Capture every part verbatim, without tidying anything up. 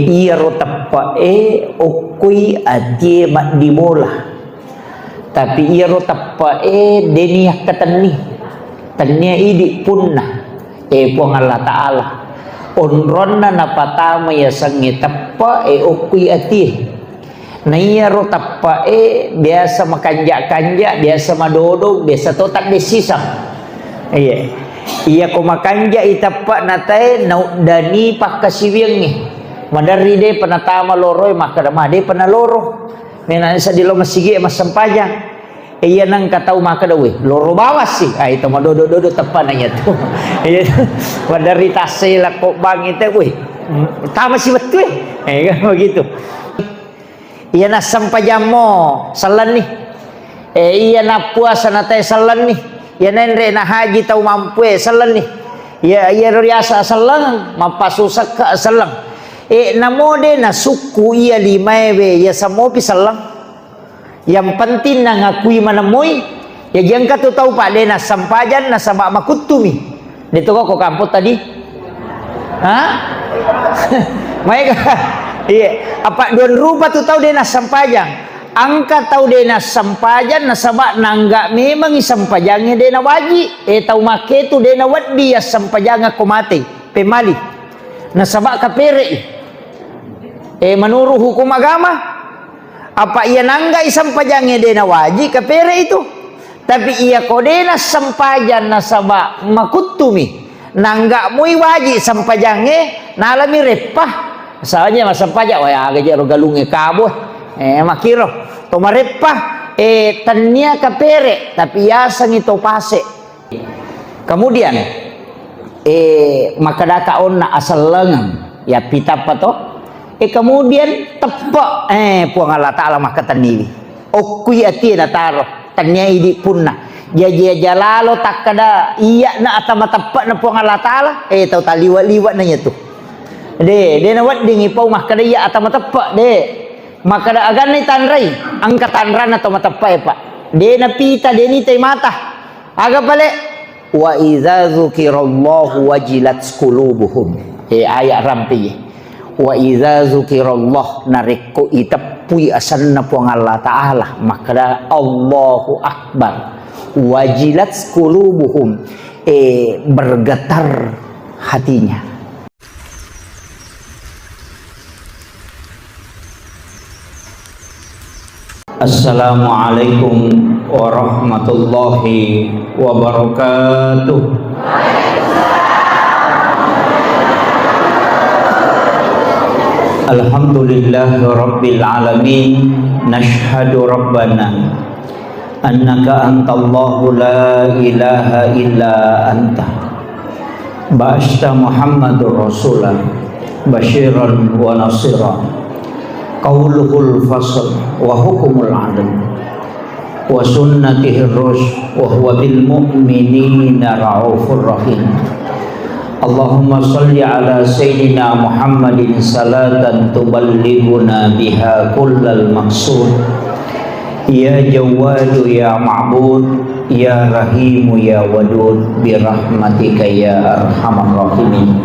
Iyaro teppe'e okkoi atie maddibola. Tapi iyaro teppe'e deni yakkatenni. Tennia idi punna. E Puang Allah Ta'ala. Onronna napatama yasengnge teppe'e okkoi atie. Na iyaro teppe'e biasa makanja-kanja, biasa madodo, biasa to taddessisang. Iya. Iya ko makanja i teppe'na tae nauddani pakkasiwiangnge. Maderri de penatama loroe makkeda ma de pena loro. Mena seddi lo masigi e massempajang. Iya nengka tau makkeda we loro bawassi. Ai to madodo-dodo teppe'na iya tu. Iya. Maderri tassela ko bang itu we. Tama si wettu e. Eh, kan begitu. Iya nassempajammo sellenni. Eh, iya nappuasa natae sellenni. Iya nenre nahaji tau mampue sellenni. Iya, iya riasa selleng, mappasusekka selleng. Eh, namo de nasukku iya limaewe, iya samopi selleng. Yang penting nangakui manemmoi, Jaji engka tu tau, Pak, de nassempajang nasaba makuttumi. De to ko kampong tadi? Ha? Maega? Iya. Apa duan rupa tu tau de nassempajang. Engka tau de nassempajang nasaba nangga memangi sempajangnge de nawaji. Eh, tau make tu de nawedding yassempajang ko mate. Pemali. Nasaba kapere i. Eh, menurut hukum agama, apa iya nanggai sempajangnge de nawaji kapere itu. Tapi iya ko de nassempajang nasaba makuttumi, nangga mui waji sempajangnge, nalami reppa. Misalnya massempajang, wah, aga je ro galungnge kabo. Eh, makiro. To mareppa, eh, tennia kapere, tapi yasengi to pase. Kemudian, eh, makkedaka onna asellengeng, yappitappa to. Eh, kemudian teppe, eh, Puang Allah Ta'ala makkatenniwi. Okkui atie nataro, tennia idi punna. Jaji aja lalo takkeda, iya na atama teppe na Puang Allah Ta'ala, eh, tau taliwa-liwa na iya tu. De, de naweddingi pau makkeda iya atama teppe, de. Makkeda aganna tanrai, engka tanranna to mateppae, Pak. De napita, de nitai mata. Aga pale? Wa idza dzukirallahu wajilat qulubuhum. Eh, ayat rampe. Wa idza dzukirallah, narekko iteppui asenna Puang Allah Ta'ala, makkeda Allahu Akbar. Wajilat qulubuhum, eh, bergetar hatinya. Assalamualaikum warahmatullahi wabarakatuh. Alhamdulillahi rabbil alamin. Nashhadu rabbana annaka antallahu la ilaha illa anta. Ba'asta Muhammadur Rasula basyiran wa nasira. Qauluhul fasl wa hukumul adl. Wa sunnatihir rusy wa huwa bil mu'minina raufur rahim. Allahumma salli ala sayyidina Muhammadin salatan tuballighuna biha kullal maqsud. Ya Jawwadu ya Ma'bud, ya Rahimu ya Wadud, birahmatika ya arhamar rahimin.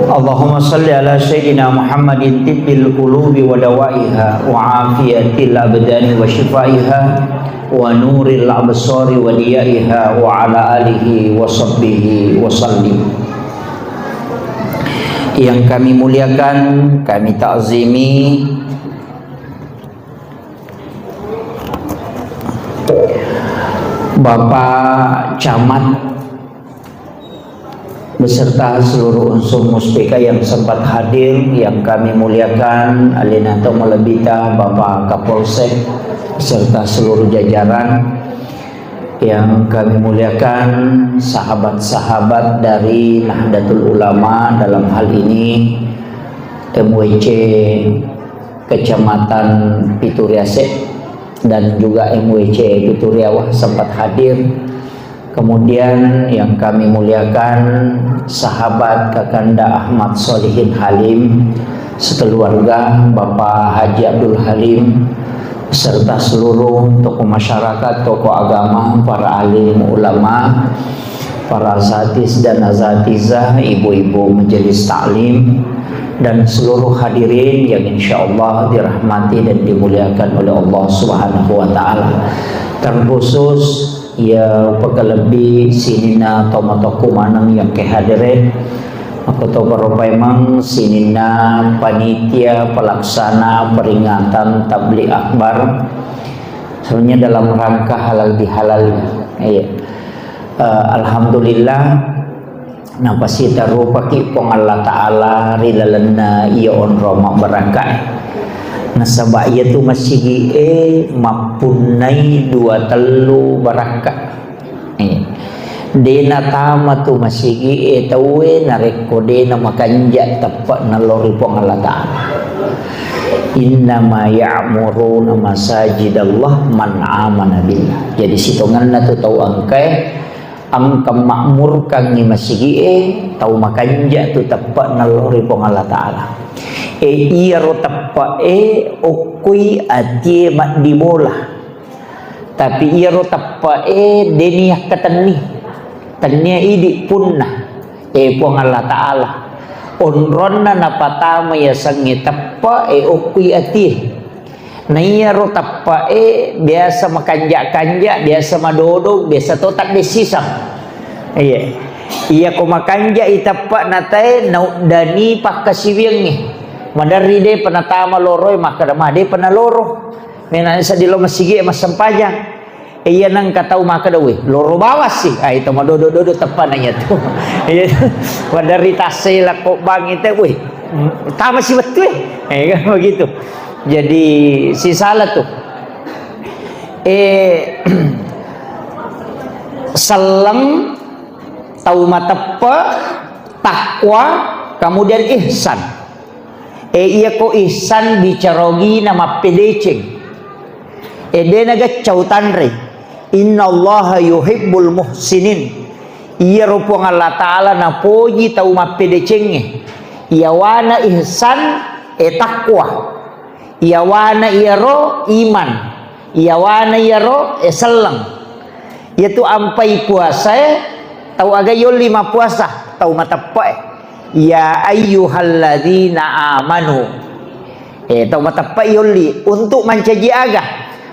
Allahumma salli ala sayyidina Muhammadin tibbil qulubi wa dawaiha wa afiyatil abdani wa shifaiha wa nuril absari wa diyaiha wa ala alihi wa sahbihi wa sallim. Yang kami muliakan, kami takzimi, Bapak Camat beserta seluruh unsur Muspika yang sempat hadir, yang kami muliakan, alena to malebbita Bapak Kapolsek beserta seluruh jajaran, yang kami muliakan sahabat-sahabat dari Nahdlatul Ulama, dalam hal ini M W C Kecamatan Pituriase dan juga M W C Pituriawa sempat hadir. Kemudian yang kami muliakan sahabat Kakanda Ahmad Solihin Halim sekeluarga, Bapak Haji Abdul Halim, serta seluruh tokoh masyarakat, tokoh agama, para alim ulama, para asatiz dan asatizah, ibu-ibu majelis taklim, dan seluruh hadirin yang insya Allah dirahmati dan dimuliakan oleh Allah Subhanahu wa Ta'ala. Terkhusus, ya, pekelebbi sininna tomatoku maneng yang kehadirin. Aku tahu baru memang sininna panitia pelaksana peringatan tablik akbar. Sebenarnya dalam rangka halal bihalal. Iya. Eh, alhamdulillah, napasitarupaki Puang Allah Ta'ala ri lalenna iya onrong mabbarakka. Nasaba iyatu masigi'e mappunnai dua tellu barakka. Eh, de natama tu masigi'e tauwe narekko de namakanja teppe'na lao ri Puang Allah Ta'ala. Innama ya'muruna masajidallah man amana billah. Jadi sitongenna tu tau engkae engka makmurkangngi masigi'e, tau makanja tu teppe'na lao ri Puang Allah Ta'ala. E, iyaro teppe'e okkoi atie maddibola. Tapi iyaro teppe'e de niakkatenni. Tennia idi punna. E Puang Allah Ta'ala. Onronna napatama yasengnge teppe'e okkoi atie. Na iyaro teppe'e biasa makanja-kanja, biasa madodong, biasa to taddessisang. Iya. Iyako makanja'i teppe'na tae, nauddani pakkasiwiangnge. Maderri depa natama loroe, makkeda ma depa naloro. Mena seddi lo masigi e massempajang. Iya nengka tau makkeda, "Weh, loro bawassi." Ai to madodo-dodo teppana iya tu. Iya. Maderri tassai lakko bangi te, "Weh, tamasi wettu e." Eh, kan begitu. Jadi sisala tu. Eh, selleng, tau mateppe, takwa, kemudian ihsan. E, iyako ihsan bicara ogina mappedeceng. E, de nageccau tanre. Innallaha yuhibbul muhsinin. Iyaro Puang Allah Ta'ala napoji tau mappedecengnge. Iyawana ihsan, e, takwa. Iyawana iyaro iman. Iyawana iyaro, e, selleng. Iyatu ampai puasae, tau aga yolli mappuasa, tau mateppe'e. Ya ayyuhalladzina amanu. Eh, tau mateppe'e yolli untuk mancaji aga?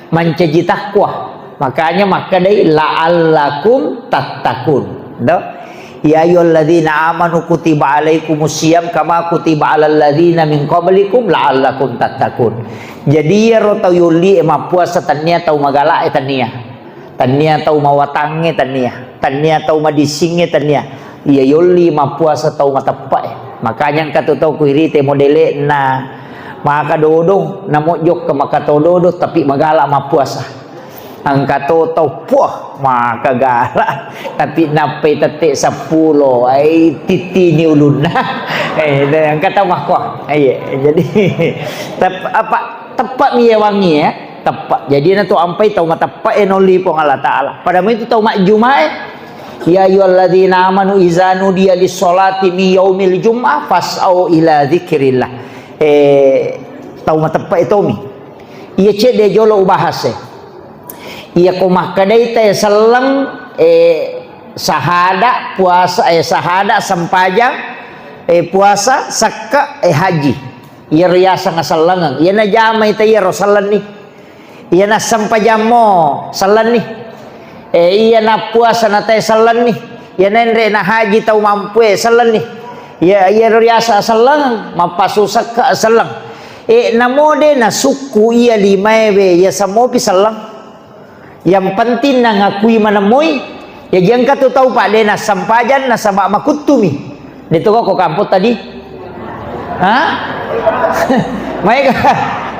Mancaji takwa. Makanya makkedai la'allakum tattaqun. Do? Ya ayyuhalladzina amanu kutiba alaikumus siyam kama kutiba alal ladzina min qablikum la'allakum tattaqun. Jadi iyaro tau yolli e mappuasa tennia tau magala e tennia. Tennia tau mawatangnge tennia, tennia tau madissingnge tennia. Iya yolli mappuasa tau mateppe'e. Makanya engka tu tau kuirite modele'na maka dodong, namo jokka maka to dodong tapi magala mappuasa. Engka to tau puah maka gala tapi nappai tette seppulo ai tittini ulunna. Eh, engka tau makko. Iya, jadi tep-, apa, teppe'mi yawangi ya. Teppe'. Jadi na tu ampai tau mateppe' e nolli Puang Allah Ta'ala. Pada itu tau majjuma e. Ya ayyuhalladzina amanu iza nudiya lis-sholati min yaumil jum'ah fas'au ila dzikrillah. Eh, tau mateppe' e tomi. Iya cedde jolo ubahas e. Iya ko makkedai te selleng, eh, sahada puasa, eh, sahada sempajang, eh, puasa, sekke', eh, haji. Iyaro yaseng asellengeng. Iyana jamai ta iyaro sellenni. Iyana sempajammo sellenni. Eh, iyana puasa natae sellenni. Iyana enre na haji tau mampue sellenni. Iya, iyaro riaseng asellengeng, mappasu sekke' selleng. Eh, namo de nasukku iya limaewe, iya semmopi selleng. Yang penting nangakui manemmoi, jaji engka tu tau, Pak, de nassempajang nasaba makuttumi. De tu ko kampung tadi? Ha? Maega?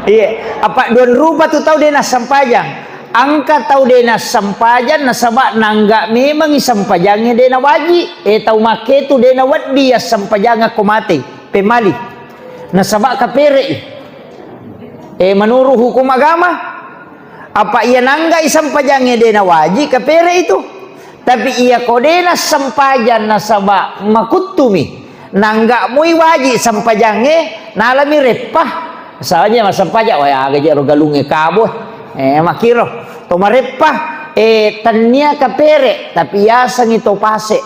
Iya. Apa duan rupa tu tau de nassempajang. Engka tau de nassempajang nasaba nangga memangi sempajangnge de nawaji. Eh, tau make tu de nawedding assempajang ko mate. Pemali. Nasaba kapere'i. Eh, menurut hukum agama, apa iya nanggai sempajangnge de nawaji kapere itu. Tapi iya ko de nassempajang nasaba makuttumi, nangga mui waji sempajangnge, nalami reppa. Misalnya massempajang, wah, aga je ro galungnge kabo. Eh, makiro. To mareppa, eh, tennia kapere, tapi yasengi to pase.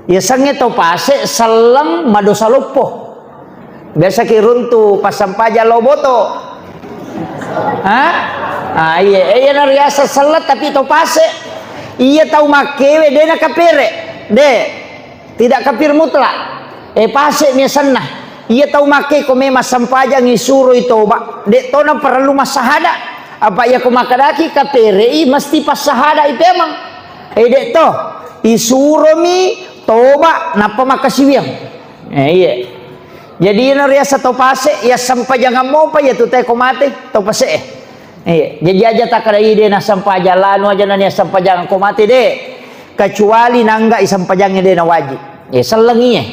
Yasengnge to pase selleng madosa loppo. Biasa ki runtu passampajang lao boto. Ha? Ah, iya, eh, iya nariaseng selleng tapi to pase. Iya tau makkewe de nakapere. De. Tidak kafir mutlak. Eh, pase mi asenna. Iya tau makke ko memang sampajang isuroi toba. De to na perlu massahada. Apa iya ko makkedaki kaperei mesti passahada i pemang. Eh, de to. Isuromi toba nappa makkasiwiang. Eh, iya. Jadi, iyana riaseng tau pase, iya sampajangan mopa, iya tu tae ko mate, tau pase e. Iya, jaji aja takkada ide na sampajang, lanu aja nani sampajang ko mate de. Kecuali nangga i sampajangnge de na wajib. Iya, sellengi e.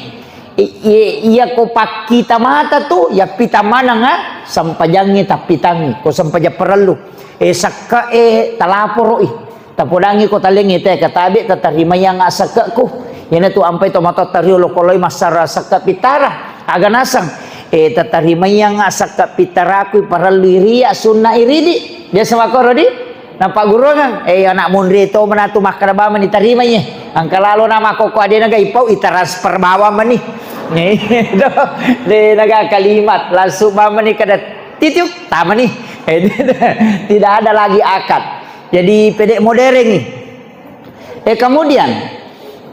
I-, iya, iya ko pakkita mata tu, iya pita maneng, ah, sampajangnge tappitangi, ko sampajang parellu. Eh, sakka e talaporo i. Tapodangi ko talengnge te katabe tatarimaiang asakke'ku. Iyanatu ampai to matotta riolo koloi massara sakke pittara. Aga naseng, eh, tatarimaiang asakke pittaraku parellui ria sunna iridi. Biasa makkoro di? Nappagguruangeng, eh, anak munri to manatu makkada bamani tarimai, eh. Engka lalo nama koko adena ga ipau itransfer bawang mani. Eh, de naga kalimat, langsung bamani kada titiuk, tamani. Eh, tidak ada lagi akad. Jadi, pede moderengi. Eh, kemudian,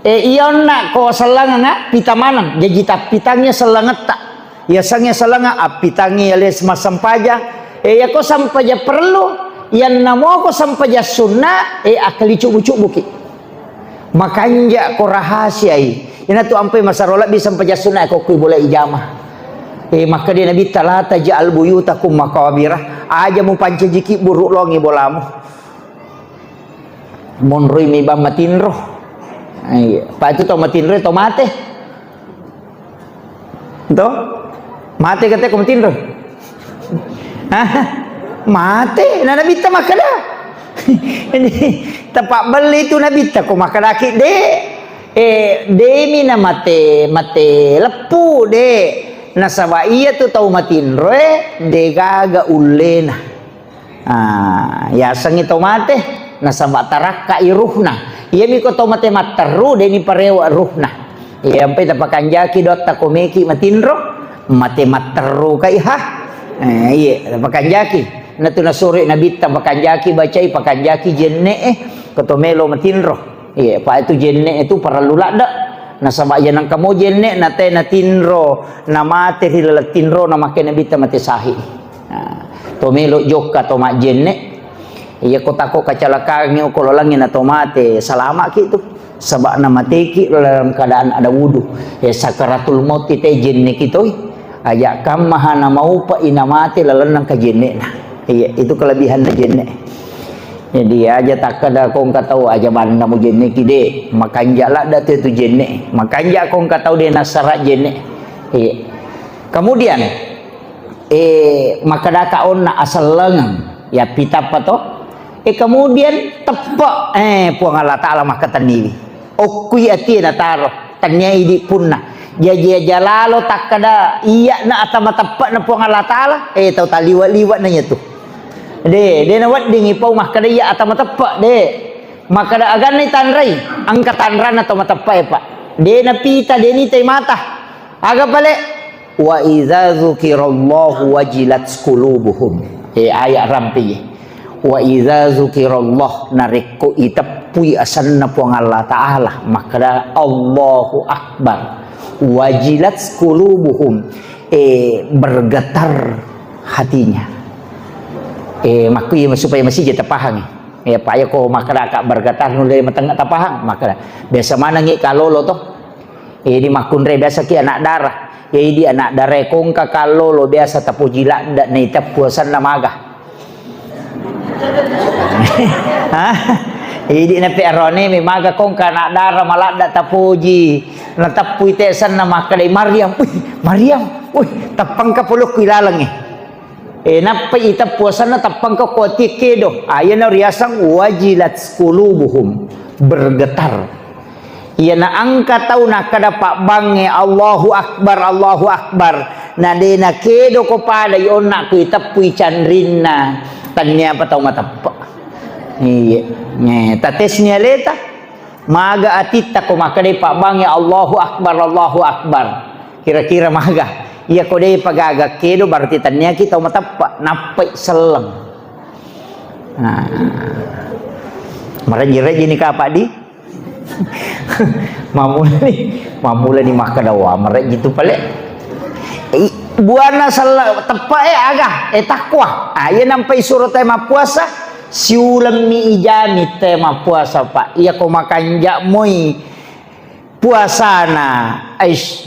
eh, iya onna ko sellengenga pita maneng, jaji tappitangngi sellengetta. Iya sangnge sellenga appitangngi ale massampajang. Eh, iya ko sampajang perlu, iyanna moko sampajang sunna, eh, akkali cubbu-cubbuki. Makanja ko rahasiai. Inatu ampai masaro lebbi sampajang sunna ko kui bola ijama. Eh, makkeda Nabitta, "La taj'al buyutakum maqabira." Aja mupancajiki buru longi bolamu. Monroi mi bang matinro. Iya. Pa itu tau matinro, tau mate. To? Mate kate ko matinro. Hah? Mate. Nah, Nabitta makkeda. Ini tepak beli itu Nabitta ko makkedaki de. Eh, demi na mate, mate leppu de. Nasaba iya tu tau matinro e, de gaga ullena. Ah, yasengngi to mate, nasaba tarakkai ruhna. Iyami ko to mate matteru, deni parewa ruhna. Iya, ampai tapakanjaki dotta ko meki matinro, mate matteru kai ha. Eh, iya, tapakanjaki. Natu nasuri Nabitta pakanjaki bacai, pakanjaki jenne e, ko to melo matinro. Iya, pa itu jenne itu parellu ladde. Nasaba iya nengka mo jenne na te natinro, na mate ri laleng tinro, na makke Nabitta mate sahih. Nah, to melo jokka to majjenne. Iya ko tako kecelakaan ko lalengnge na to mate, salamaki tu. Saba na mateki dalam keadaan ada wudu. Ya sakaratul maut te jenneki toi. Aja kammaha na maupa ina mate lalenna kajennena. Iya, itu kelebihan jenne. Jadi aja takkeda ko engka tau aja manna mujenneki de, makanja ladde tu, tu jenne. Makanja ko engka tau de nassara jenne. Iya. Kemudian eh, makkedaka onna asellengeng, ya pitappa to. Eh, kemudian teppe, eh, Puang Allah Ta'ala makkatenniwi. Okkui atie nataro, tennia idi punna. Jaji aja lalo takkeda iya na ata mateppe na Puang Allah Ta'ala, eh, tau taliwa-liwa na iya tu. De, de na weddingi pau makkeda iya ata mateppe, de. Makkeda aganna tanrai, engka tanranna to mateppe, Pak. De na pita, de ni tai mata. Aga pale? "Wa idza dzukirallahu wajilat qulubuhum." Eh, ayat rampi. "Wa idza dzukirallah," narekko iteppui asenna Puang Allah Ta'ala, makkeda, "Allahu Akbar." "Wajilat qulubuhum," eh, bergetar hatinya. Eh, makku iya supaya masih kita pahami. Eh, apa ya ko makkeda ka bergetar nulle matengah tapahang, makkeda. Biasa manengi kalolo to. Idi makkunrai biasa ki anak dara. Ya idi anak dara kongka kallolo biasa tapoji ladda na iteppu asenna maga. Hah? Idi na pe arone mi maga kongka anak dara maladda tapoji. Na teppu ite asenna makkedai Maryam. Wih, Maryam. Wih, teppangka polokku ilalengnge. Eh, nappai iteppu asenna teppangka ko atie kedo. Ah, iyana riaseng wajilat qulubuhum, bergetar. Iyana engka tau nakkeda pabbangnge, "Allahu Akbar, Allahu Akbar." Na de nakedo ko pada i onna ku iteppui canrinna, tennia pa tau mateppe. Iya. Eh, tatesni aleta. Maga atitta ko makkedai pabbangnge, "Allahu Akbar, Allahu Akbar." Kira-kira maga. Iya ko de' pagaga kedo berarti tanniaki tau mateppa, nappai selleng. Nah. Marejji-rejji ni kapa di? Mamulani, mamulani makkeda wa marejji tu pale. I, buana sella teppa e aga, e takwa. Ah, iya nampai suro te mappuasa, siulemmi ijami te mappuasa, Pak. Iya ko makanja moi puasana, aish,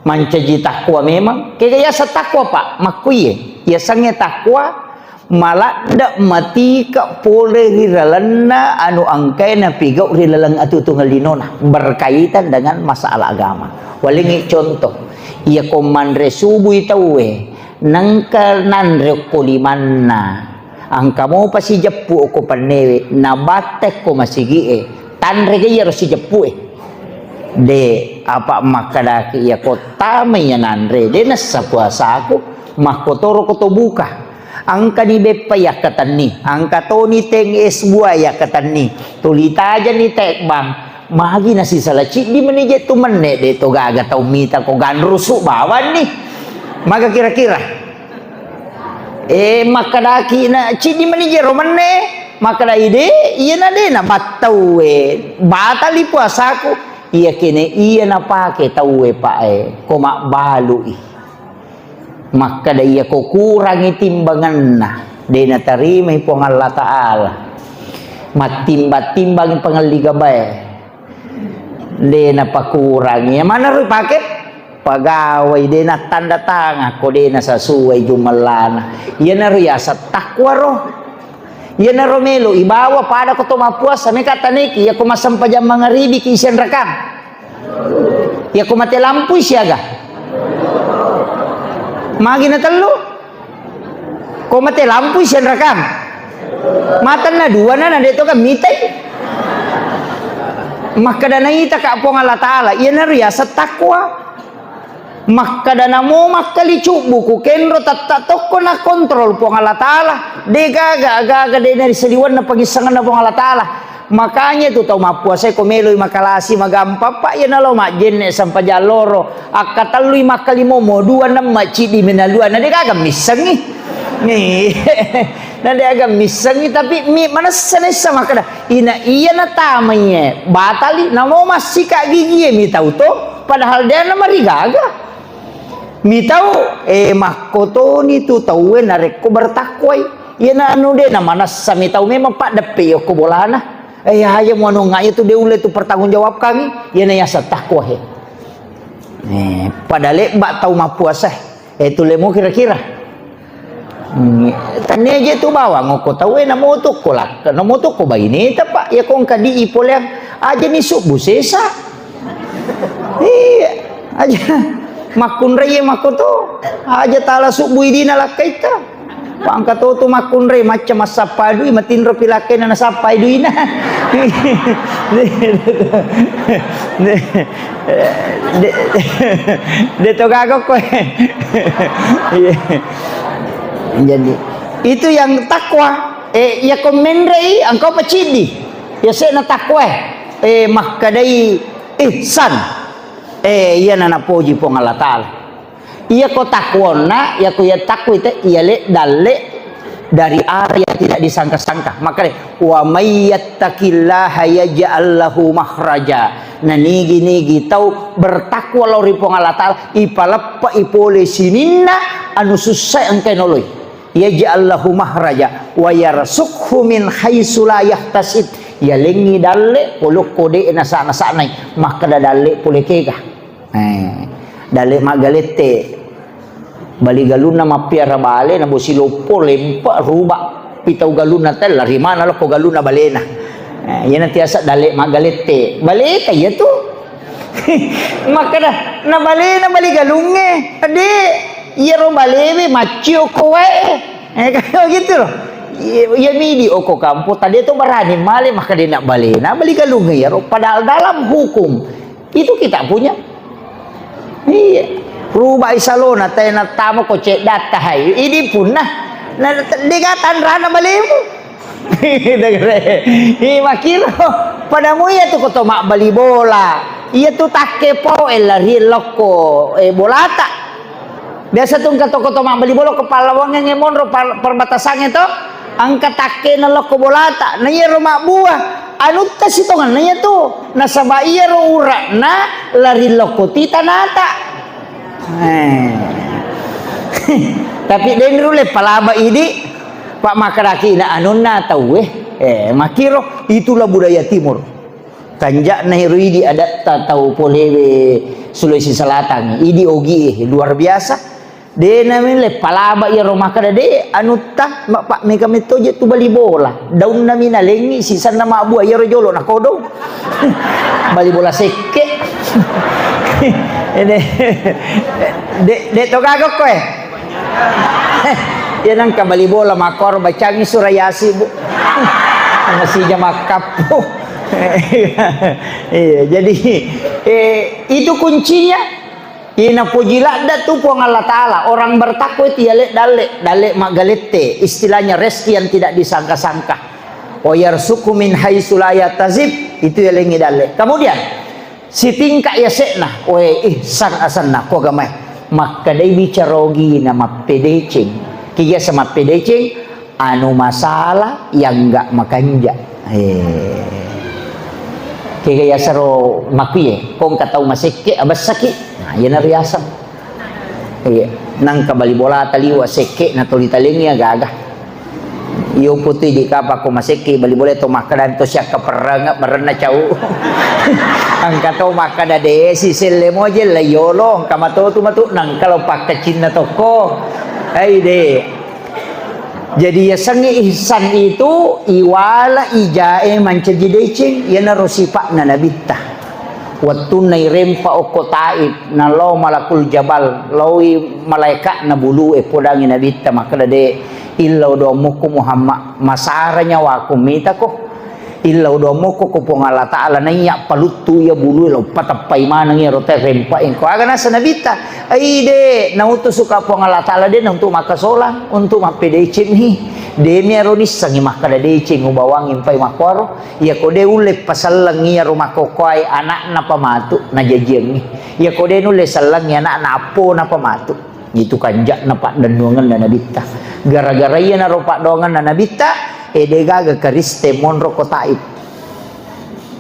mancaji takwa memang. Kega yaseng takwa, Pak? Makkuye. Yasengnge takwa, maladde' matika pole ri lalenna anu engkae napigau ri laleng atuotuongeng linona, berkaitan dengan masalah agama. Walengngi contoh, iya ko manre subui tauwe, nengka nanre okko limanna, engka mopa sijeppu okko pennewe, nabatte ko masigi'e, tanrega iyaro sijeppu'e. De', apa makkedaki iya ko tamai iya nanre, de' nessa puasaku, makkotoro ko to buka. Engkani beppa yakkatenni, engka toni teng es buah yakkatenni, tuli tajani tekbang, magi nasisala ciddi meni je tu menne, de' to gaga tau mita ko ganrusu bawanni. Maga kira-kira? Eh, makkedaki na ciddi meni jero menne, makkedai de', iyana de' nabattauwe, batali puasaku, iya kene iya napake tauwe, Pak, e, ko mabbalui. Makkeda iya ko kurangi timbangenna, de' natarimai Puang Allah Ta'ala. Mattimbang-timbangi pangelli gabae. De' napakurangi. Iya manaro ipake? Pagawai, de' nattanda tangan ko de' nasasuai jumellana. Iyanaro yaseng takwa ro. Iyanaro melo ibawa pada ko to mappuasa, meka taneki, iya ko massempajang mangaribiki isian rakang. Iya ko mate lampui siaga. Magi na tellu? Ko mate lampui sian rakang. Matanna dua na, na de' to kan mitai. Makkeda naita ka Puang Allah Ta'ala, iyanaro yaseng takwa. Makkeda namo makkali cubbu ku kenro tatta tokko na kontrol Puang Allah Ta'ala. De' gaga, gaga de' na ri saliwenna pangissengenna Puang Allah Ta'ala. Makanya tu tau mappuasa ko meloi makalasi magampang, Pak, iya nalo majjenne sampajang loro, akkatellui makkalimomo, dua nemma ciddi menalua, na de' gaga missengi. Nih. Na de' gaga missengi, tapi mi manessa nessa makkeda, ina iya natamai e, batali, namo massika gigi e mitau to, padahal de' na marigaga. Mitau, eh, makkotoni tu tauwe narekko bertakwai. Iya na anu de' na manessa mitau memang paddeppe okko bolana. Eh, aja muanunga itu de' ulle tu pertanggungjawabkangi. Iya na yaseng takwa he. Eh, pada lebba tau mappuasa. Eh, tu lemo kira-kira. Hmm, tania je tu bawang okko tauwe na moto ko lakka, na moto ko baineta, Pak. Iya ko engka di ipoleang aja ni subbu sesa. Iya, aja makkunrai makko to. Aja tala subbu idina lakkaitta. Pangka to tu makkunrai macca massappa dui, matinro pi lakkaina nasappai duina. De, de, de to gaga ko. Iya. Jadi, itu yang takwa. Eh, iya ko menrei engkau paciddi. Iya sena takwa. Eh, makkedai ihsan. Eh, iyana napoji Puang Allah Ta'ala. Iya ko takwonna, iya ko iya takwai te, iya le dalle dari arah yang tidak disangka-sangka. Makanya, "Wa may yattaqillaha yaj'al lahu makhraja." Nah, nigi-nigi tau bertakwa lao ri Puang Allah Ta'ala, ipaleppa ipole sininna anu sussa engkai noloi. Yaj'al lahu makhraja wa yarzuqhu min haitsu la yahtasib. Yalengngi dalle polokko de' nasa-nasa'nai. Makkeda dalle pole kega. Eh, dalle maggalette. Bali galunna mappiara bale, na bosi loppo, lempe, ruba. Pitau galunna tella, rimana lokko galunna balena. Eh, iyana tiasa dalle maggalette. Baleta iya tu. Makkeda, na balena bali galungnge. Ade, iyaro balewe maccio ko wae. Eh, kayak gitu loh. Iya, iya midi oko kampo, tadi itu berani male, makkeda na balena bali galungnge iyaro. Padahal dalam hukum itu kita punya. Iya. Rubai salona, tena tamo ko ceddatta hai. Idi punna. Na, de' gaga tanrana balemu. Degre. Ih, makiro. Padamu iya tu ko to mabbali bola. Iya tu takke po e lari lokko, eh, bolata. Biasa tu engka toko to mabbali bola ko Pallawangengnge monro par-, perbatasangnge to, engka takkena lokko bolata. Na iyaro mabbua, anutta sitongenna iya tu. Nasaba iyaro ura'na lari lokko ti tanata. Eh. Tapi de nulle palaba idi, Pak, makkedaki na anunna tauwe. Eh, makkiro, itulah budaya timur. Kanja'na ero idi adatta tau polewe Sulawesi Selatan, idi ogie luar biasa. De nami le palaba iyaro makkeda de anutta, ma-, pa-, mega metto je tu bali bola. Daunna mi nalengngi, sisanna mabbua iyaro jolo nakodong. Bali bola sekke. Ede. De, de to gaga koe. Iya nangka bali bola makkoro bacangi surah Yasin, Bu. Masih jam makkappu. Iya, jadi, eh, itu kuncinya. Iya, napoji ladda tu Puang Allah Ta'ala. Orang bertakwa itu ya le dalle, dalle maggalette. Istilahnya rezeki yang tidak disangka-sangka. Wa yarzuqhu min haitsu la yahtasib, itu yalengngi dalle. Kemudian, sitingka yase'na, we, ihsan asenna, ko agamae. Makkedai bicara ogina mappedeceng. Ki biasa mappedeceng, anu masalah yang enggak makanja. Eh. Kega yasaro makuye, ko engka tau masekke, abessaki. Nah, iyana riaseng. Iya, nangka bali bola taliwa sekke na toli talengi agaga. Iyo putu idi kapa ko masekke bali bola to makkeda to siakka perreng, merenna cau. Engka to makkeda de si selle moje la yolo, engka matotu matu nangka lo pakkecinna tokko. Hai de. Jadi yasengnge ihsan itu iwala ijae mancaji deceng, iyanaro sipa'na nabitta. Wettunna irempa okko Taif, nalao Malakul Jabal, laoi malaeka'na bulu'e podangi nabitta makkeda, "De, illau doammukku Muhammad, masara nyawaku mitako. Illau doammukku ko Puang Allah Ta'ala, naiya paluttu iya bulu'e, lo pateppai maneng iyaro tae rempa engko." Aga nasa nabitta, "Ai de, nautusuka Puang Allah Ta'ala de na untuk makkasolang, untuk mappedeceng mi. De mi aro nissengi makkeda deceng ubawangi mpai makkuaro." Iyako de ulle paselleng iyaro makkokkoe ana'na pa matu najajiangngi. Iyako de nulle sellengngi ana'na appona pa matu. Itu kanja'na paddennuangenna nabitta. Gara-gara iyanaro paddoangenna nabitta, e de gaga Kristen monro ko Taif.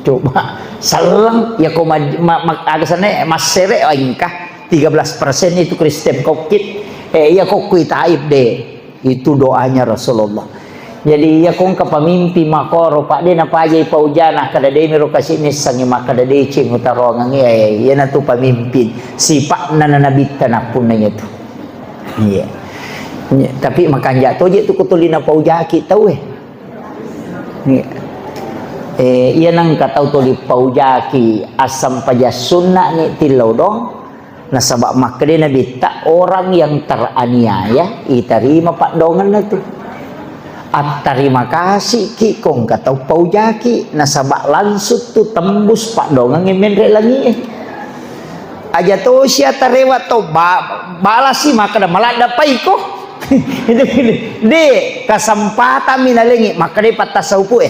Coba selleng iyako ma-, ma-, ma-, aga senna massere, oh, engka tiga belas persen itu Kristen kokkit. Eh, iyako kui Taif de. Itu doanya Rasulullah. Jadi, iya ko engka pamimpin makkoro, Pak, de napajai paujana, kada de miro kasi nissengi makkada deceng utaroangengngi, eh, iyanatu pamimpin. Sipa'na na nabitta nappunna iyatu. Iya. Iya, tapi makanja toje tu ko tuli napaujaki tau, eh. Iya. Eh, iya nengka tau tuli paujaki assampaja sunna ni tillau dong. Nasaba makkeda Nabitta, orang yang teraniaya itarima paddoangenna tu. Attarima kasiki ko engka tau paujaki, nasaba langsung tu tembus paddoangengnge menre langie. Aja tosi atarewa to ba-, balasi makkeda maladda paiko. De, kesempatan mi nalengi makkeda pattassaupu e.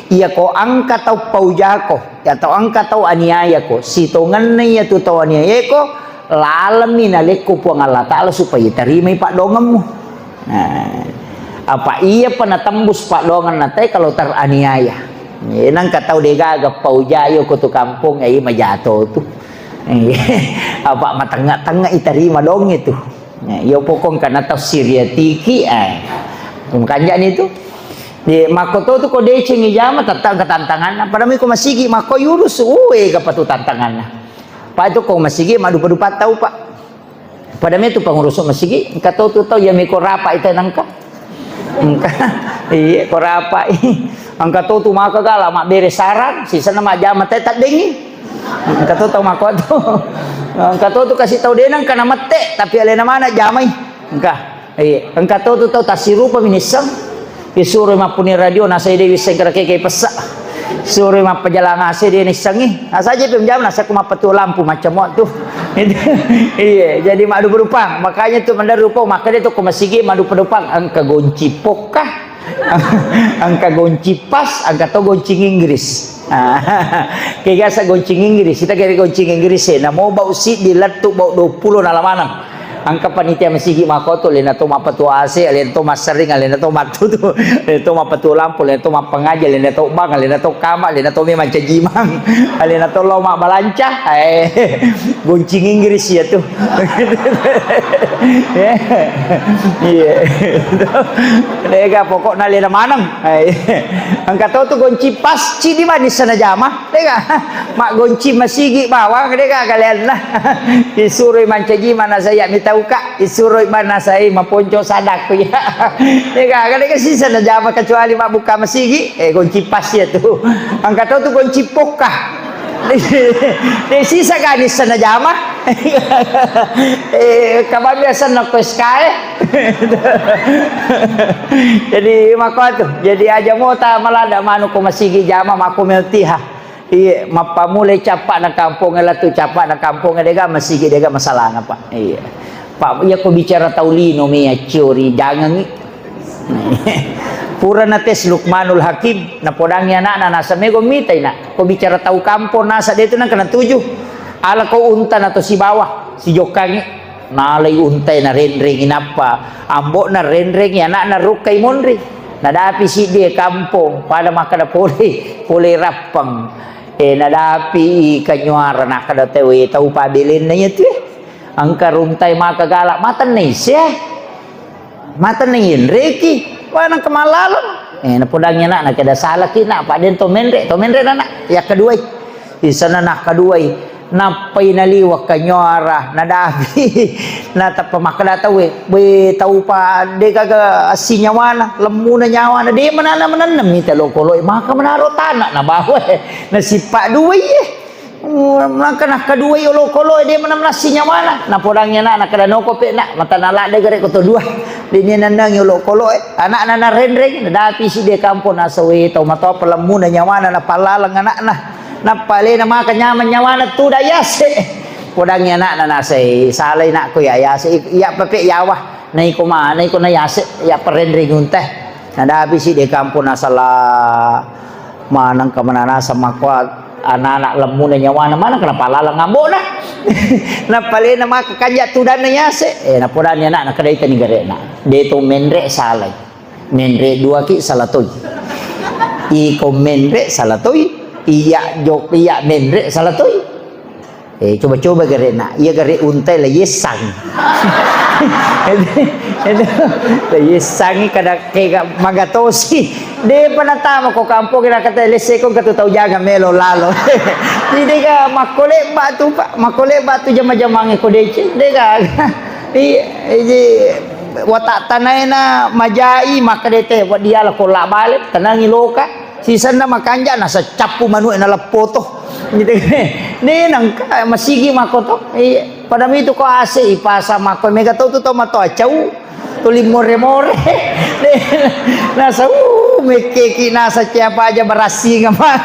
Iyako engka tau paujako, atau engka tau aniayako, sitongenna iyatu tau aniayae ko, lalemmi nalekko Puang Allah Ta'ala supaya itarimai paddoangemmu. Nah, apa iyapa natembus paddoangenna tae kalau teraniaya. Eh, nengka tau degaga paujayo ko tu kampong, eh, majato tu. Eh, apa matengnga-tengnga itarima dong itu. Ya, iya pokong kana tafsir ya tiki, eh. Makanja ni tu. Di, makko to tu ko deceng ijama, tetta engka tantanganna. Pada mi ko masigi, makko yurus, uwe, gapa tu tantanganna. Pak itu ko masigi, madupa-dupa tau, Pak. Pada mi tu pengurus masigi, engka to tu tau, ya mi ko rapa ita nangka. Engka, iya, ko rapa. Engka to tu maka gala, mabbere sarang, sisana majama te taddengi. Engka to tau makko tu. Engka to tu kasi tau denang kana mette, tapi alena mana jamai. Engka. Iya, engka to tu tau tasirupa minisseng. Isuro mappuni radio nasai dewi sengkara keke pessa. Suro mappajalang ase de nissengi. Asaja pe jam nasa ku mappetu lampu macam tu. Iya, jadi madu berupang. Makanya tu menda rupa makkeda tu ko masigi madu pedupang engka gonci pokka. Engka goncing pas, engka to goncing Inggris. Ah, kegasa goncing Inggris, kita kira goncing Inggris e, namo bau siddi lettu bau dua puluh nala maneng. Engka panitia masigi makkotu, alena to mappatuo A C, alena to massering, alena to mattutu, alena to mappatuo lampu, alena to mappangaji, alena to bang, alena to kama, alena to memang cajimang, alena to lao mabbalanca. Eh, goncing Inggris iya tu. Iya. Dega pokokna alena maneng. Eh, engka to tu goncing pas, cidi manissa najama. Dega, maggoncing masigi bawang, dega galeanna. Isuroi mancaji mana saya mitauka, isuroi mana saya maponco sadaku ya. Dega, dega sisa najama kecuali mabbuka masigi, eh, goncing pas iya tu. Engka to tu goncing pokka. De sisa gani sana jama. Eh, kabang biasa nako S K E. Jadi mako tu. Jadi aja mota malada manu ko masigi jama mako meltiha. Iya, mappamulai cappa'na kampong, latu cappa'na kampong, dega masigi, dega masalahna, Pak. Iya. Pak, iya ko bicara tau lino, mi acciori, jangangi. Pura nates Luqmanul Hakim, napodangi anakna, nasa mego mitai, Nak. Ko bicara tau kampong, nasa de tu nang kena tuju. Ala ko unta nato sibawa, sijokkangi. Nalai untai narenrengi nappa. Ambo'na renrengi anakna rukkai monri. Nadapi siddi e kampong, pada makkeda pole, pole rappeng. E, nadapi i kanyuara, nakkeda tau e, tau pabelenna iya tu e. Engka runtai maka gala, matenna isse. Matenna inreki, wa nengka mallaleng. E, napodangi anakna, keda salaki, Nak, pa den to menre, to menre, Nak, yang keduai. Isana nakkaduai, nappai naliweng kanyuara, nadapi, natappa makkeda tauwe, "Be, taupa degaga assinyawana, lemmuna nyawana, de manana manennemmi te lokoloe, maka manaro tana nabawa, nasippa duai e." Nangka nakkaduai olokoloe, de manenna assinyawana. Napodangi anakna, keda noko pe, Nak, matana ladde gare ko to dua. De ni nennengi olokoloe, anakna narenreng, nadapi siddi e kampong, nasawe tau matoa palemmuna nyawana, napallaleng anakna. Nappa alena maka nyameng nyawana tudang yase. Podangi anakna nasai, salai nakko ya yase, iya pepe yawa. Naiko ma, naiko na yase, iya perrenreng unta. Nadapi siddi e kampong nasala maneng ka mananasa makko anana lemmuna nyawana maneng ka napallaleng ambo'na. Nappa alena maka kanja tudanna yase. Eh, napodani anakna, keda itani gare'na. De to menre salai. Menre duaki sala toi. Iko menre sala toi, iya jok, iya menre sala toi. Eh, coba-coba gare'na, iya gare untai la yessang. Itu, itu, la yessangi kada kega magatosi. Depa natama ko kampong kira kata lesse ko katu tau jaga melo lalo. Jadi ga makkole batu, Pak, makkole batu jama-jamange ko deceng, dega. Iya, jadi watak tanaena majai, maka dete, wa diala ko la bale, tenangi loka. Sisenna makanja, nasa cappu manu'e naleppoto. Gitu. Ni nangka masigi makko to. Iya. Pada mitu ko ase ipasa makko, mega tau tu tau matoa cau. Tuli more-more. Nasa, uh, mekkeki nasa siapa aja barassing apa.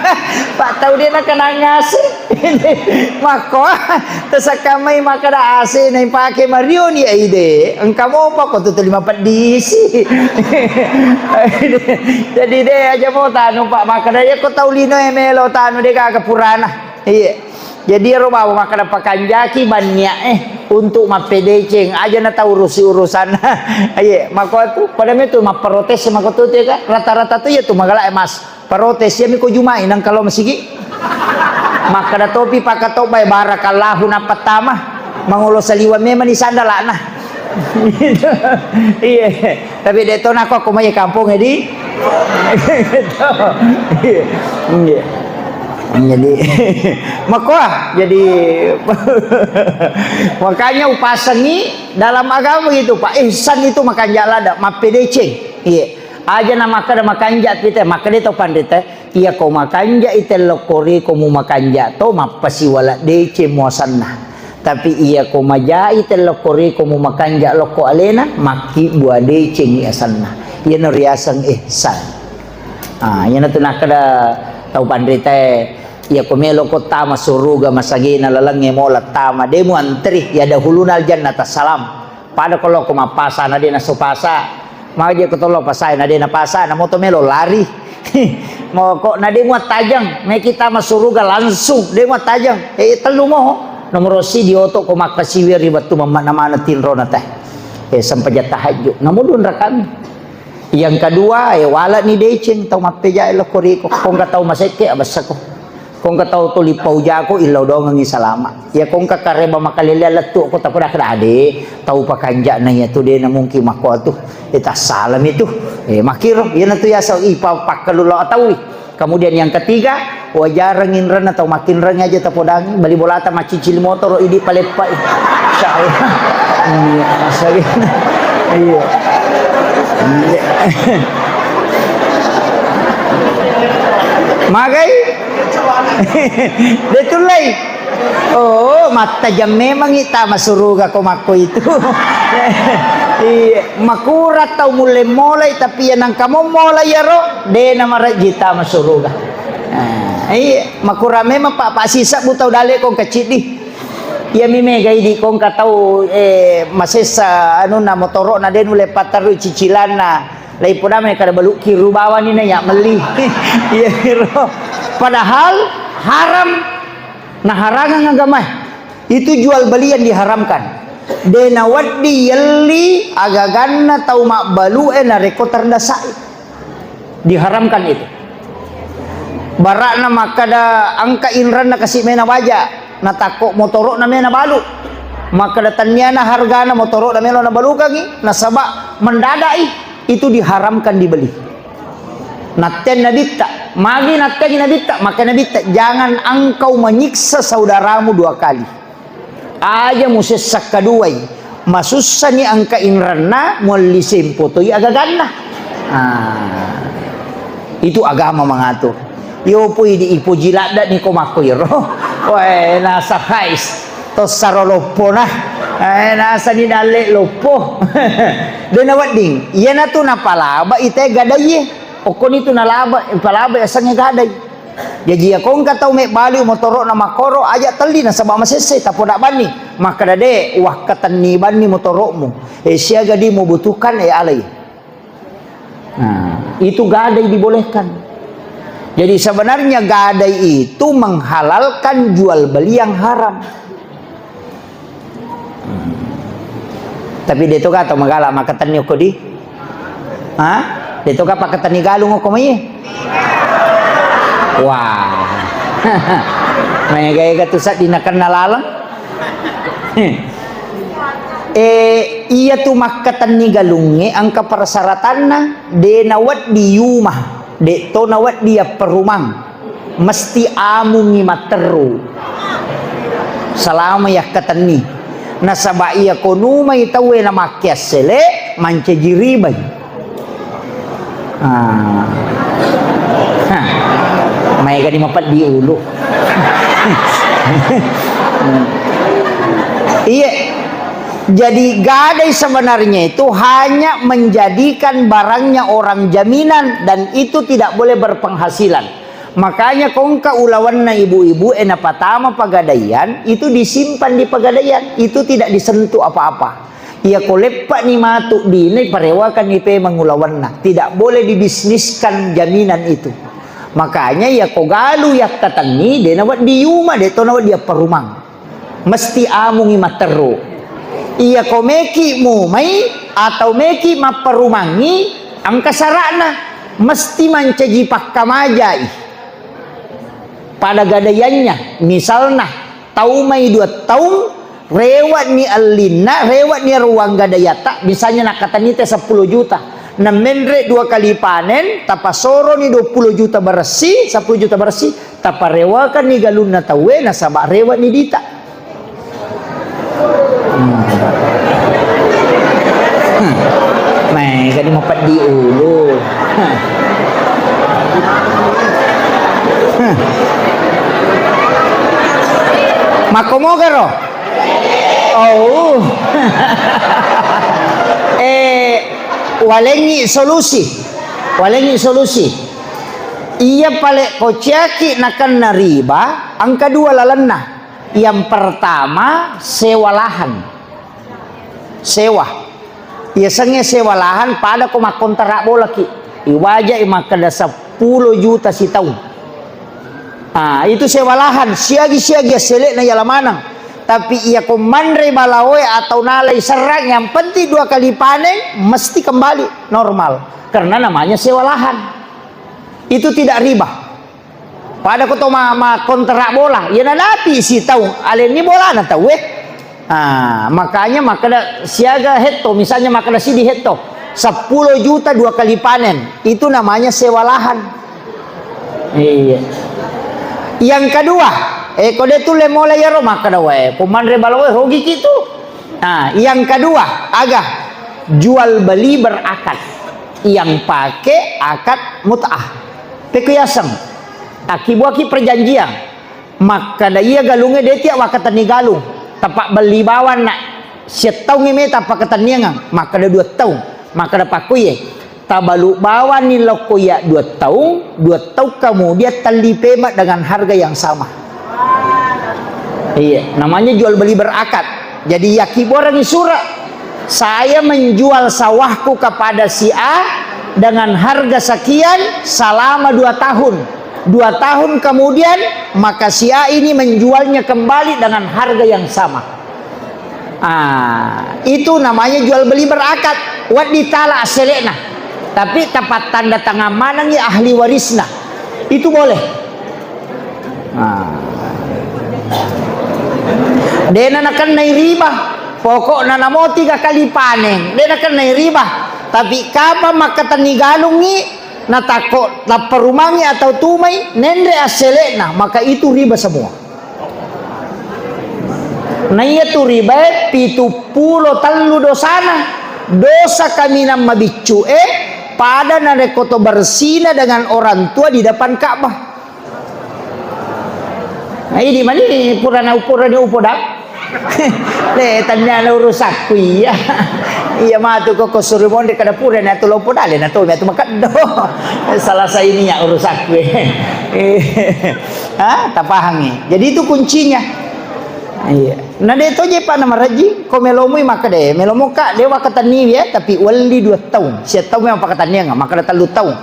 Pak tau de nakenang ase. Makko, tesakkamai makkeda ase naipake marioni, ai de, engka mopa ko tutu lima peddisi. Jadi de aja mo tanu, Pak, makkeda iya ko tau lino e melo tanu de gaga purana. Iya. Jadi ero bawa makkeda pakanjaki banniak e untuk mappedeceng, aja na tau urusi urusan. Iya, makko tu pada metu mapprotes makko tu ya kan. Rata-rata tu iya tu magala e, Mas. Protes, iyami ko Juma'i nengka lao masigi. Makkeda topi pakatobbae, "Barakallahu," nappa tama. Mangolo saliweng memang ni sandala'na. Iya. Tapi de to nako ko mai kampongnge di. Iya. Iya. Jadi makoa, jadi makanya upasengi dalam agama gitu, Pak. Ihsan itu makanja lada, mappedeceng. Iya. Aja na makkeda makanja pite, makkeda to panrita, iya ko makanja i tello koriko mu makanja to mappasiwala deceng muasanna. Tapi iya ko majai tello koriko mu makanja lokko alena, makkibua deceng i asanna. Iyana riaseng ihsan. Ah, iyana tu nakkeda tau panrita e, iya ko melo ko tama suruga masagena lalengnge mola tama, de mu antri, ya dahuluna aljannata salam. Pada ko loko mappasa na de naso pasa. Maje ko tollo pasa na de napasa, na moto melo lari. Mo ko na de muattajeng, me kita masuruga langsung, de muattajeng. Eh, tellu mo. Nomoro si dioto ko makkasiwi ri wettu mammakna maneng tinrona teh. Eh, sempajang tahajud. Namu dua rakami. Yang kedua, eh, walani deceng tau mappeja lokko riko. Kongka tau masekke abessako. Kongka tau tuli paujako illau dongengi salama. Ya kongka kareba makalele lettu ko tapoda kada ade. Tau pakanjana ya tu de namungki makko tu. Eh, tassalam itu. Eh, makiro. Iya natu yasa ipa pakkalulo ataui. Kemudian yang ketiga, wajareng inrenna tau makkinreng aja tapodangi, bali bolata maccicil motoro idi paleppai. Insyaallah. Iya, masalah. Iya. Iya. Magai? Detulai. Oh, mattajang memang ita masuruga ko makko itu. Iya, makura tau mulle molai, tapi ya nangka mo molai yaro, de na marajita masuruga. Ah, iya, makura memang pak, pak sisa bu tau dale kong kecidi. Iya mi mega idi kong katau, eh, masessa anu na motoro na de nulle patarui cicilanna. Lai podame kada balu kiru bawani na ya melli. Iya ro. Padahal haram. Naharangang agamae. Itu jual beli yang diharamkan. De nawedding yelli agaganna tau mabbalu'e narekko terdasai. Diharamkan itu. Barakna makkada engka inranna kasi mena baja, natakko motoro'na mena balu. Makkada tenniana hargana motoro'na melo nabalukangi, nasaba mendadai, itu diharamkan dibeli. Natten nabitta, magi nattengi nabitta, maka nabitta, "Jangan engkau menyiksa saudaramu dua kali. Aja musessa kaduai, masussani engka inranna, mualli sempo toi agaganna." Ah, itu agama mengatur. Yo pui di ipoji ladda ni ko makko yero. Wae nasa hais. Tossaro loppona. Eh, nasani dalle loppo. De nawedding. Iyanatu napalaba ite gadaiye. Okkoni tu nalaba, palaba yasengnge gadai. Jaji iya kongka tau mebbalu motoro'na makkoro, aja telli nasaba masesse tapoda banni. Makkada de, wakkatenni banni motoro'mu. Eh, siaga di mubutuhkan, eh, alai. Nah, itu gadai dibolehkan. Jadi sebenarnya gadai itu menghalalkan jual beli yang haram. Hmm. Tapi de to gato magala makkatenni okko di? Ha? De to ga pakkatenni galung okko mai? Wah. Maega-ega tu saddi nakenna laleng. Eh, iya tu makkatenni galungnge engka persyaratanna, de nawedding yuma, de to nawedding yapperumang. Mesti amungngi matteru. Selama yakkatenni. Nasaba iya ko numai tauwe namakkeassele, mancaji ribai. Ah. Hah. Maega di mapeddi ulu. Iya. Jadi gadai sebenarnya itu hanya menjadikan barangnya orang jaminan dan itu tidak boleh berpenghasilan. Makanya kongka ulawanna ibu-ibu e napatama pagadaian itu disimpan di pagadaian, itu tidak disentuh apa-apa. Iya ko leppa'ni matu dine parewakanni pemeng ulawanna. Tidak boleh dibisniskan jaminan itu. Makanya iya ko galu yakkatenni de nawedding yuma, de to nawedding yapparumang. Mesti amungngi matteru. Iya ko meki mumai atau meki mapparumangi engka sara'na, mesti mancaji pakkamajai. Pada gadaiannya, misalna, tau mai dua taung, rewa'ni ellinna, rewa'ni ruang gadaiatta, misalnya nakkatenni te seppulo juta, namenre dua kali panen, tapasoroni dua puluh juta bersih, seppulo juta bersih, taparewakanni galunna tauwe, nasaba rewa'ni dita. Hmm. Hmm. Maega ni mapeddi ulu. Hmm. Hmm. Makkomogaro? Oh. Eh, walengngi solusi. Walengngi solusi. Iya pale kociaki nakenna riba, engka dua lalenna. Yang pertama, sewa lahan. Sewa. Yasengnge sewa lahan, pada ko makkontara bolaki. Iwajai makkeda seppulo juta sitaung. Ah, itu sewa lahan, siagi-siagi assele'na yala maneng. Tapi iya ko manre balaoe atau nalai serrang, yang penting dua kali panen mesti kembali normal. Karena namanya sewa lahan. Itu tidak riba. Pada ko to ma, ma kontrak bola, iya nadapi si tau, alenni bolana tau, eh. Ah, makanya makkeda siaga hetto, misalnya makkeda sidi hetto, seppulo juta dua kali panen, itu namanya sewa lahan. Iya. Yang kedua, eh, ko de tulle mola iyaro, makkeda wae, ko manre balaoe, rugi ki tu. Nah, yang kedua, aga? Jual beli berakad. Yang pakai akad mut'ah. Pekko yaseng. Akkibuaki perjanjian. Makkeda iya galungnge de tiak wakkatenni galung. Tepak belli bawang nak. Siattaungngi meta pakkatenniangang. Makkeda dua taung. Makkeda pakkuye. Tabalu bawanni lokko iya dua taung, dua taung kemudian telli pema dengan harga yang sama. Iya, namanya jual beli berakad. Jadi, yakkibuarengngi surat, "Saya menjual sawahku kepada si A dengan harga sekian selama dua tahun. Dua tahun kemudian, maka si A ini menjualnya kembali dengan harga yang sama." Ah, itu namanya jual beli berakad. Wedding tala asselekna. Tapi tapattanda tangan manengngi ahli warisna. Itu boleh. Ah. Dena nakennai riba. Pokokna namo tiga kali panen. Dena nakennai riba. Tapi kapang makkatenni galungngi, natakko lapparumangngi atau tumai, nenre asselekna, maka itu riba semua. Naiya tu ribae pitu pulo tellu dosana. Dosa kaminang mabiccu e pada narekko to bersina dengan orang tua di depan Ka'bah. Nah, ini mani purana, purani upo dak? Le, tanya urusakku iya. Iya matu kok, kok suruh monde kada purani atau lopo dale na to, atu makeddo. Salah saininya urusakku. Ha, tapahangi. Jadi itu kuncinya. Iya. Na de to je pa na maraji, ko melomui makkeda, melomo ka, de wakkatenniwi ya, tapi welli dua taung. Sia taung memang pakkatenniang, makkeda tellu taung.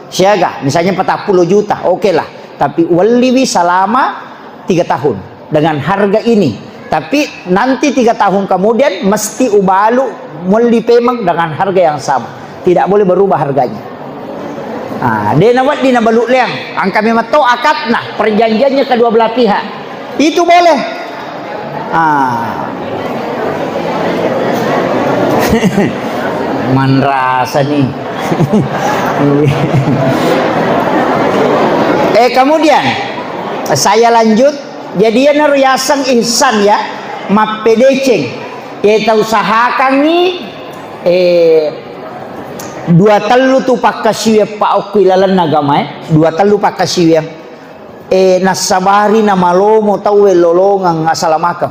Siaga, misalnya empat puluh juta, oke lah. Tapi welliwi selama tiga tahun dengan harga ini. Tapi nanti tiga tahun kemudian mesti ubalu melli pemeng dengan harga yang sama. Tidak boleh berubah harganya. Ah, de nawedding nabalu leang, engka memang to akadna, perjanjiannya kedua belah pihak. Itu boleh. Ah. Manrasa nih. Eh, kemudian saya lanjut. Jadi, iyanaro yaseng ihsan ya, mappedeceng. Iya tausahakangngi, eh, dua tellu tu pakkasiwiang pa okko ilalenna agama, eh. Dua tellu pakkasiwiang. Eh, nassabari namalomo tauwe lolongeng asalamakeng.